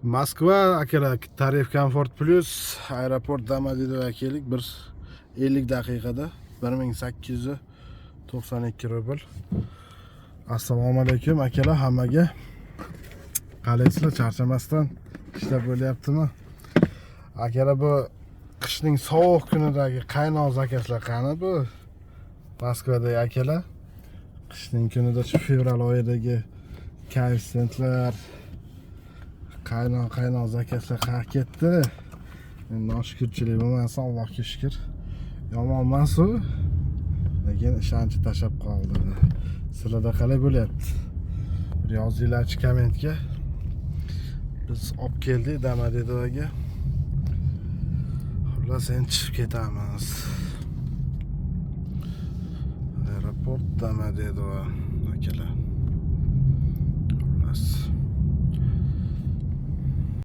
Moskva, akalar, tarif Комфорт Плюс, aeroport Domodedovoga keldik. Bir 50 daqiqada 1892 rubl. Assalomu alaykum, akalar, hammaga. Qalaysizlar, charchamasdan ishlab bo'lyaptimi? Akalar, bu qishning sovuq kunidagi qaynoq zakazlar qani bu? Moskvadagi akalar, qishning kunida shu fevral oyidagi koeffitsiyentlar, qaynoq qaynoq zakazlar qayerga ketdi? Endi noshukurchilik bo'lmasin, Allohga shukur. Yomon emas u. Lekin ishonchi tashlab qoldi. Sizlarda qalay bo'lyapti? Bir yozinglarchi kommentga. Biz olib keldik Domodedovoga. Xullas, endi chiqib ketamiz. Aeroport Domodedovo, akalar.